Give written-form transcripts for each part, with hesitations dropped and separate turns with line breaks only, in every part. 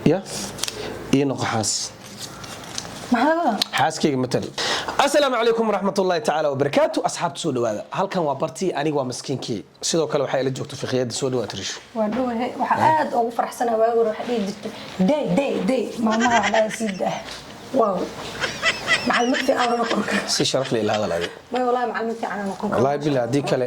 Ya, ii noqo xaas.
Maxaa laga wadaa?
Xaaskayga matal. Asalaamu calaykum waraxmatullaahi tacaala wabarakaatu. Asxaabta, soo dhawaada. Halkan waa bartii, aniga waa maskiinkii. Sidoo kale waxaa ila joogto fiqiyadda. Soo dhawaad, Risho.
Waa dhowahay. Waxaa aad ugu faraxsanaa, waagi hore waxaa dhihi jirtay day day day, maalmaha wax dhahay sii daa. Wow, macallimad fiican oo noqon kara.
Si sharaf leh ila hadal adi.
May, wallahi macallimad fiican oo noqon kara.
Wallaahi billah, haddii kale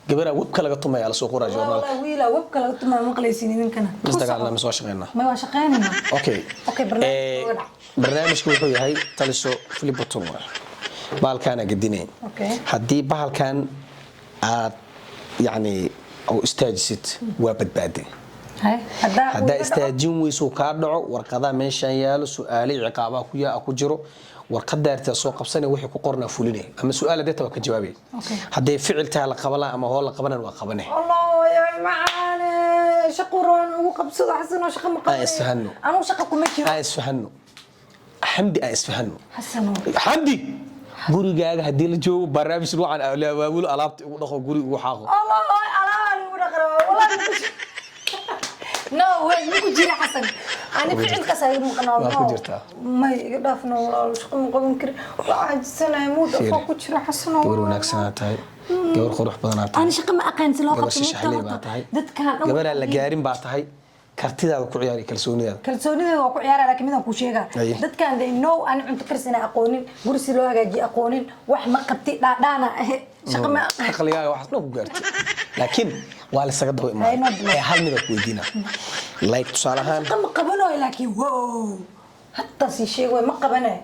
gabaraa webka laga tumaya lasoo qoraa joornaalka.
Wallahi wiila webka laga tumaa, maqlaysiin idinkana.
Mis dagaalna mise waa shaqeynaa?
May, waa shaqeynayna.
Okay.
Okay, barnaamijka uga dhac.
Barnaamijka wuxuu yahay taliso flip button waay. Bahalkaana gedinay. Haddii bahalkan aad yacni oo istaajisid, waa badbaaday.
Hay haddaa
Haddaa istaajin weyso, kaa dhaco warqadaa meeshaan yaalo, su-aale ciqaabaa ku yaa ku jiro. Warqadaa artaa soo qabsanay, wixii ku qornaa fulinay, ama su-aal haddee taa waa ka jawaabay. Hadday ficil tahay la qaban laha ama hool la qabanan, waa qabanay.
Allah ya macaane, shaqo rabaan ugu qabsado. Xasan oo shaqa ma
Aan isfahanno.
Anuu shaqa kuma jiro.
Aan isfahanno, Xamdi, aan isfahanno.
Xasano.
Xamdi, gurigaaga haddii la joogo barnaamij noocan abaabulo, alaabta igu dhaqo, guriga igu xaaqo.
Allah, alaabaan ugu dhaqra wallahi no way ma ku jira. Xasan, ani ficilkaas ay maqnaa.
Waa ku jirtaa.
May, iga dhaafna walaal, shaqo ma qaban kari, waa caajisanahay, muud
Fiiri.
afaa ku jira, Xasan.
Gabar wanaagsanaa tahay, gabar qurux badanaa tahay.
Ani shaqa ma aqaan si loo
Gabar
qabto.
shishaxley baa tahay.
Dadkan dhan
Gabaraan la gaarin baa tahay. Kartidaada ku ciyaari, kalsoonidaada.
Kalsoonideeda waa ku ciyaara, laakiin midaan kuu sheegaa.
Aye.
Dadkan they know ani cunto karis inaan aqoonin, guri si loo hagaajiyo aqoonin, wax ma qabti, dhaadhaana ahe, shaqa ma aqaan.
Aqligaaga waxaas dhan ku gaartay, laakiin waa lasaga daba
Ay,
imaaday.
no bilo.
Ee hal mida ku weydiina, like tusaale ahaan.
Shaqa ma qabanayo, laakiin wow, hataa sii sheeg way, ma qabanayo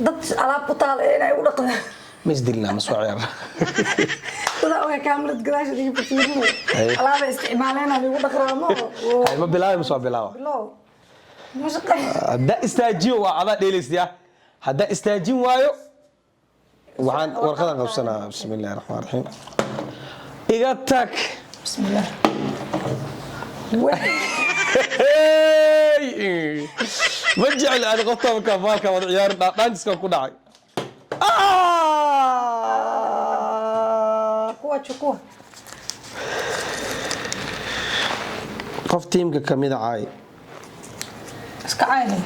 dad alaab u taala inay u dhaqdaan.
Ma isdilnaa ma soo ciyaar?
Dadaa ogaa kaamirad gadaasha iga fiirinayo.
Aye.
Alaaba isticmaaleen igu dhaqraa ma.
Ay, ma bilaabay mise waa bilaaba?
Bilow, ma shaqo.
Haddaa istaajiyo, waa adaa dheelaysaya. Haddaa istaajin waayo, waxaan warqadan qabsanaa. Bismi illahi raxmaan raxiim, iga tag.
Bismillah.
Hey! Ma jecel ani qofta markaa baalka wada ciyaarin, dhaanjiskan ku dhacay. Ah!
Kuwa chukua.
Qof tiimka kamida caay.
Iska caadi,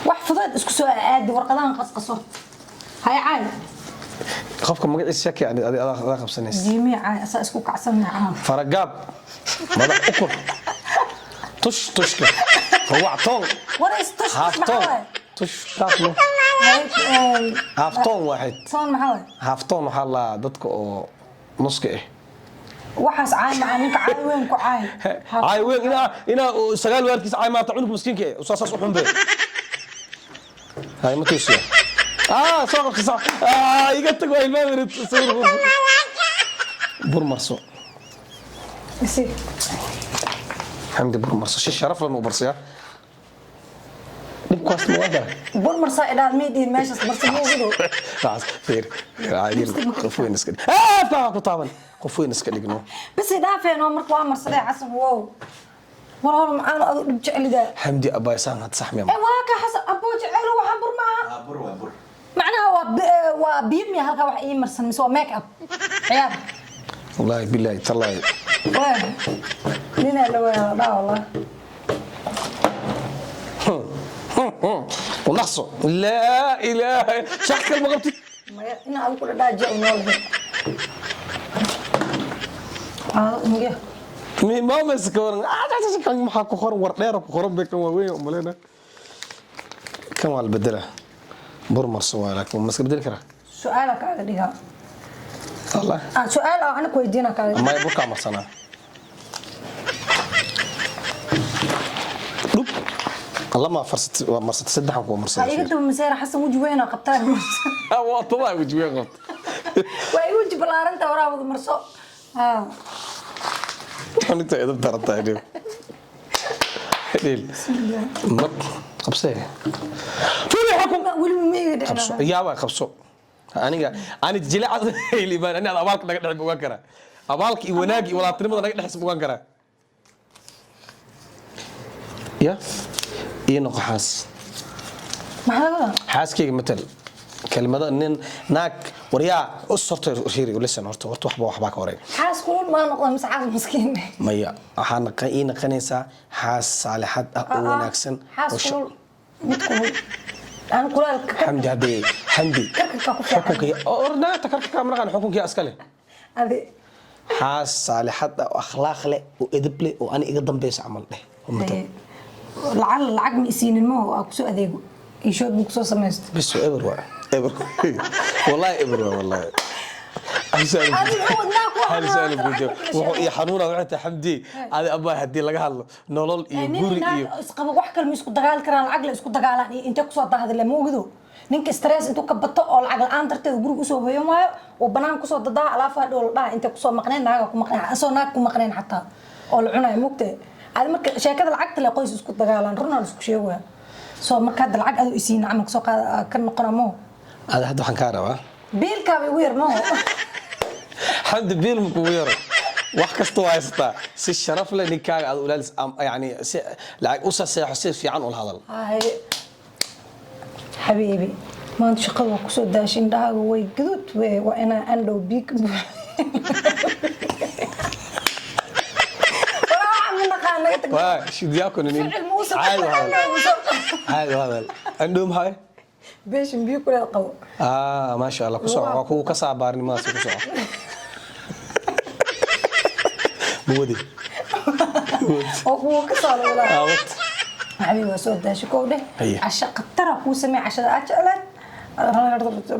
wax fudeed isku soo aadi, warqadahan qasqaso, hay caay.
Qofka magaciisa shaki ani adaa qabsanaysa.
Jiimiya caay, asaa isku kacsan caaw.
Faragaab, madax ukur, tush tushka, ruwac toon.
War is tush.
Haaf
Maxaa
toon.
waay?
Tush qaafno. Haaf toon waaxid.
Toon maxaa waay?
Haaf toon waxaa la dadka oo nuska ah.
Waxaas caay macaa, ninka caay weyn ku caay.
Caay weyn inaa sagaal waarkiis caay maata, cunug miskiinka eh saas u xunbe. Hay, ma tuusiya? Ah, soo qabta soo. Ah, iga tag, waa ilmaha sawir bur marso.
Isi.
Xamdi, bur marso, si sharaf leh u barsiyaa, dhibkaas ma waa garay.
Bur marsaa idhaad miidhiin meeshaas marsa muugido.
Taas fiir caadi, qof weyn iska dhig. Ah, faa ku taaban, qof weyn iska dhigno.
Bas dhaafeen oo marka waa marsadee. Xasan, wow, war hor macaan adu dhib jeclidaa.
Xamdi abaysaan had sax miya?
Ee waa ka Xasan aboo jecel, waxaan bur maaha.
Bur waa bur.
Macnaha waa biyo miya halkaa wax ii marsan mise waa make up ciyaar?
Wallaahi bilaahi tallaahi.
Waa ninaa la waa dhaa wallah.
ونقصه لا اله شكل ما قبتي.
Maya, ina adigu ku dhadhaajiya u nool qaado unge.
Mamas ka waran kan maxaa ku qoran? War dheer ku qoran bay kan waaweyn u maleyna. Kan waa la bedela, bur marso waa, laakiin ma iska bedeli karaa?
Su-aala kaaga dhigaa.
Allah.
Ah, su-aal oo ana ku weydiina kaaga.
Maya, burkaa marsanaa dhub lama farsat, waa marsata saddexan kuwa
Ha
marsada.
iga daba maseera Xasan, weji weynaa qabtaa.
Waa toba weji weyn qabta.
Waa igu weji ballaaranta, waraa wada marso. Ah.
Inta edab darantahay dhib dhil mar qabsee fuli xukun.
Weliba ma iga
Qabso.
dhicin.
Yaa waa qabso. Aniga ani jilaca liibaan, ani abaalka naga dhex bogan karaa, abaalka iyo wanaagga iyo walaaltinimada naga dhex bogan karaa. Ya, ii noqo xaas.
Maxaa laga wadaa?
Xaaskayga matal kelimada nin naag waryaa us horta hiri, listen, horta waxba waxbaa ka horeyn.
Xaasku u Kulul maa noqda mise xaas miskiin?
Maya, waxaa ii naqanaysaa xaas saalixad ah oo wanaagsan.
Xaas
oo
kulul, mid kulul aan kulaalka ka
Xamdi, haddee Xamdi.
Karkarka ku fiican.
Xukunkii ornaata karkarka ma naqaan, xukunkii askale.
Adi.
Xaas saalixad ah oo akhlaaq leh oo edeb leh oo ani iga dambeysa camal dheh oo matal.
Lacag lacag ma isiinin maho aa kusoo adeego iyo shood buu kusoo samaysto.
Bes eber waa eber, wallahi eber waa, wallahi.
Adiga wadnaha ku
Hal su'aal
xanuuna,
ku jiro.
lacag
Wuxuu
kula
ii xanuuna waxay tahay, Xamdi, adi abaa haddii laga hadlo nolol iyo
nin
guri
naag
iyo
isqabo wax kale ma isku dagaali karaan, lacag la isku dagaalaan iyo intee kusoo daahday lama ogido. Ninka stress intuu ka bato oo lacag la-aan darteed guriga usoo hoyan waayo oo banaan kusoo dadaa alaafa hadhow la dhaha intee kusoo maqneen, naaga ku maqneen, asoo naag ku maqneen xataa oo la cunayo mugtee. Adi marka sheekada lacagta le qoys isku dagaalaan, runaa la isku sheegaya. Soo marka hadda lacag adoo isiina camal kasoo qaada ka noqona maho.
Adi hadda waxaan kaa rabaa
Biilkaaba igu yar maho.
Xamdi, biil ma kugu yaro, wax kasta waa haysataa. Si sharaf leh ninkaaga aad ulaalis, yani si lacag u saseexo, si fiican ula hadal.
Haye xabiibi, maanta shaqada waa kusoo daashay, indhahaaga way gaduud we, waa inaa andhow biig ka buux. Walaa ma naqaan, naga tag.
Waa shidyaakuna nin.
Ficil muusa.
Caadi u hadal, caadi u hadal. Andhow maxay?
Beeshin biyo kuleel qabo.
Ah, maasha Allah, ku soco, waa kugu ka saabaarnimadaas, ku soco. Muwadi.
Oo kuwa ka soo walaa.
Aawad.
Xabiibi, waa soo daashay, kow dheh.
Haye.
Casho khatara kuu samee, cashada aad jecleed,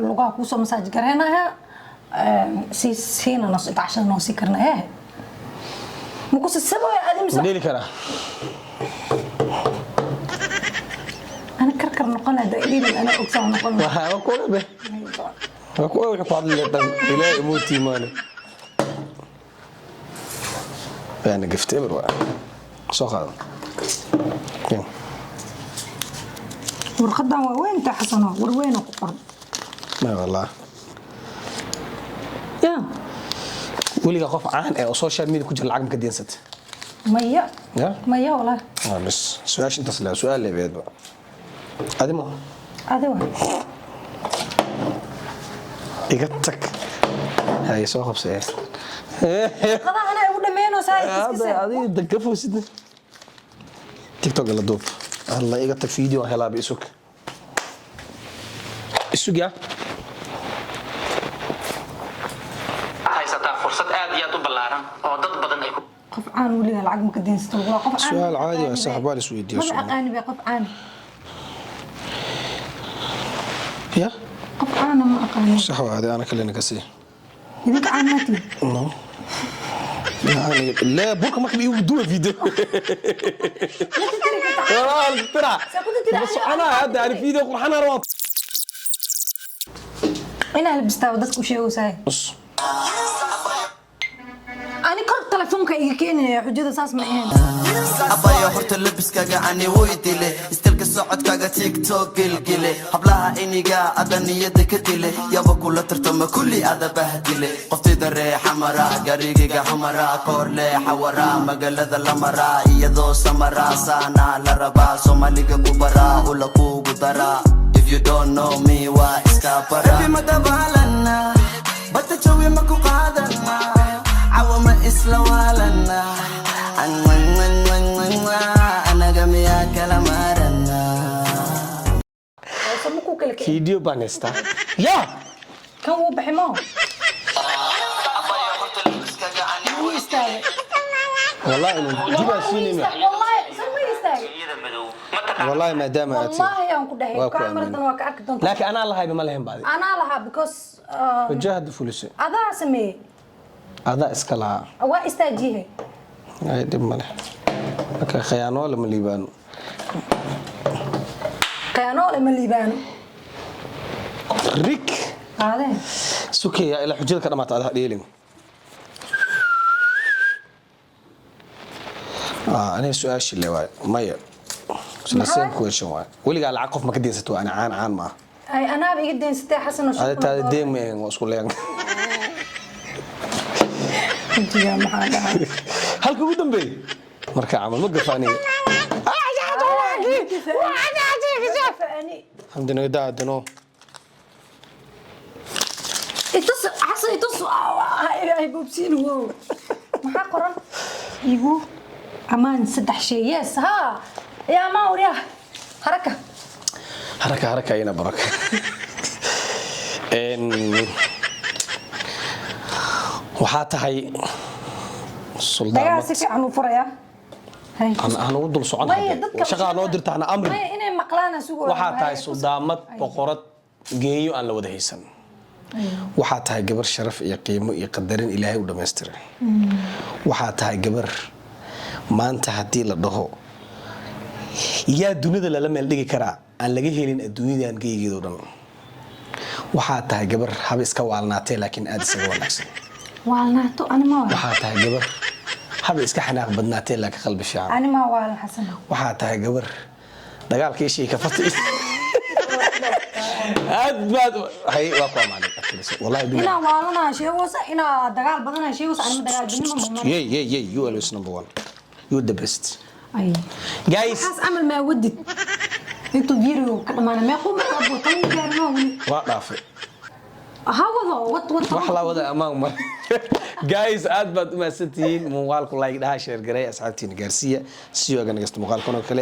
lugaha kuusoo masaaj gareynaya, sii siina nos inta cashada noo sii karna ee maku sasabaya adi mise?
Ma dheeli karaa?
Ana karkar noqon hada idin ana ogsaa noqon.
Waa ku ogabe, waa ku oga, wuxuu ku hadli dhan ilaahay imuu tiimaane yaani gaftay eber waa soo qaado. Keen.
Warqadan waa weynta, Xasano, war weyn oo ku qoran.
Ma wallah.
Ya.
Weliga qof caan eh oo social media ku jira lacag ma ka deensatay?
Maya.
Ya.
Maya wallah.
Ah, bas su-aasha intaas leh, su-aal leebeedba adi ma
Adi waa.
Iga tag, hay soo qabsee.
Qadaha anaa igu dhammeynoo saa.
Hadda adiga dagafoosid TikTok la duub. Alla, iga tag, video aan helaaba, isug, isug ya.
Haysataa fursad aad iyo aad u ballaaran oo dad badan ay ku
Qof caan weliga lacag ma ka deensato? Waa qof caan.
Su'aal caadi ah, saaxiib, waa la isweydiiyaa
Maba
su'aal.
aqaani bay qof caan.
Ya.
Qof caana ma aqaani.
Sax waa, adi ana kalena ka sii.
Idinka caan ma tihin.
No. لا burka marka igu duwa video.
Ma titiri kartaa?
Walaal tira.
Saa ku titiri.
Ma soconaa hadda ani video qurxanaa rabaa.
Inaa labistaaba dadku u sheegaysaa.
Bas.
Ani kor telefoonka iga keenaya, xujada saas ma ahayn.
Abaya, horta labiskaaga ani way dile, istilka socodkaaga TikTok gilgile, hablaha iniga ada niyada ka dile, yaba kula tartama kulli ada bahdile, qoftida reexa mara garigayga xamara koorle xawara magaalada la maraa iyadoo samaraa saanaa la rabaa Soomaaliga ku baraa ula kuugu daraa. If you don't know me, waa iska bara. Baby, ma dabaalana bata jawi ma ku qaadana cawa ma isla waalana anaga miyaa kala maarana?
Sama ku kala kicin.
Video baan haystaa ya.
Kan wuu baxay maho, wuu istaagay.
Wallahi inuu dibaa siinayna.
Wallahi sama istaagay.
Iyada madow ma taqaan.
Wallahi maadaama aad
Wallahi aan ku dhahay.
Waa ku
kaamaradan
aaminay.
Waa ka arki doontaa.
Laakiin anaa lahayba ma lahayn baadi.
Anaa lahaa because
Xujo hadda fulisay.
Adaa sameeyey.
Adaa iska lahaa.
Waa istaajihe.
Ay, dhib ma leh, marka khiyaano lama liibaano.
Khiyaanoole ma liibaano.
Rik.
Qaadeen.
Sukeya ilaa xujada ka dhamaata adaha dheelin. Ah, aniga su-aashii le waay, maya, isla
Maxaa?
Same question waay. Weligaa lacag qof ma ka deensato? Ani caan caan ma ah.
Ay, anaaba iga deensatay, Xasan oo
Adi taada deen ma ahayn, waa isku leen.
Xujiga maxaa dhahay?
Halka ugu dambeeyey marka camal ma gafa aniga. Xamdi, naga daa adano.
Itus, Xasan, itus, ay boobsiin, wow. Maxaa qoran? Igu amaan saddex shay. Yes, ha ya amaan waryaa haraka.
Haraka, haraka ina baraka. Waxaa tahay
Dagaal
suldaamad.
Si fiican u furayaa. Hay.
Aan ugu dul socon.
Maya,
Hadde.
dadka
Shaqaa noo dirta hana amrin.
Maya, inay maqlaan sugo.
Waxaa tahay suldaamad, boqorad geeyo aan la wada haysan. Waxaa tahay gabar sharaf iyo qiimo iyo qadarin Ilaahay u dhammaystiray. Waxaa tahay gabar maanta haddii la dhaho yaa dunida lala meel dhigi karaa, aan laga helin adduunyadan geygeedo dhan. Waxaa tahay gabar haba iska waalnaatee, laakiin aad isaga wanaagsan.
Waalnaato ani ma waalan.
Waxaa tahay gabar haba iska xanaaq badnaatee, laakiin qalbi fiican.
Ani ma waalan, Xasan.
Waxaa tahay gabar dagaalka ishii ka fatay aad baad hay waa ku amaanay, wallahi billahi.
Inaa waalanaa sheegoosa, inaa dagaal badanaa sheegoosa. Ani ma dagaal badnimo ma.
Yeah, yeah, yeah, you always number one, you the best.
Ay.
Guys.
Waxaas camal maa wadid intuu video ka dhamaana. Meequu mar abo 10 gaarno weli?
Waa dhaafay.
Ha wado, wad wad.
Wax la wada ammaan mar. Guys, aad baad u mahadsantihiin. Muuqaalku like dhaha, share garay, asxaabtiina gaarsiiya. Si oga nagasta muuqaalkan oo kale.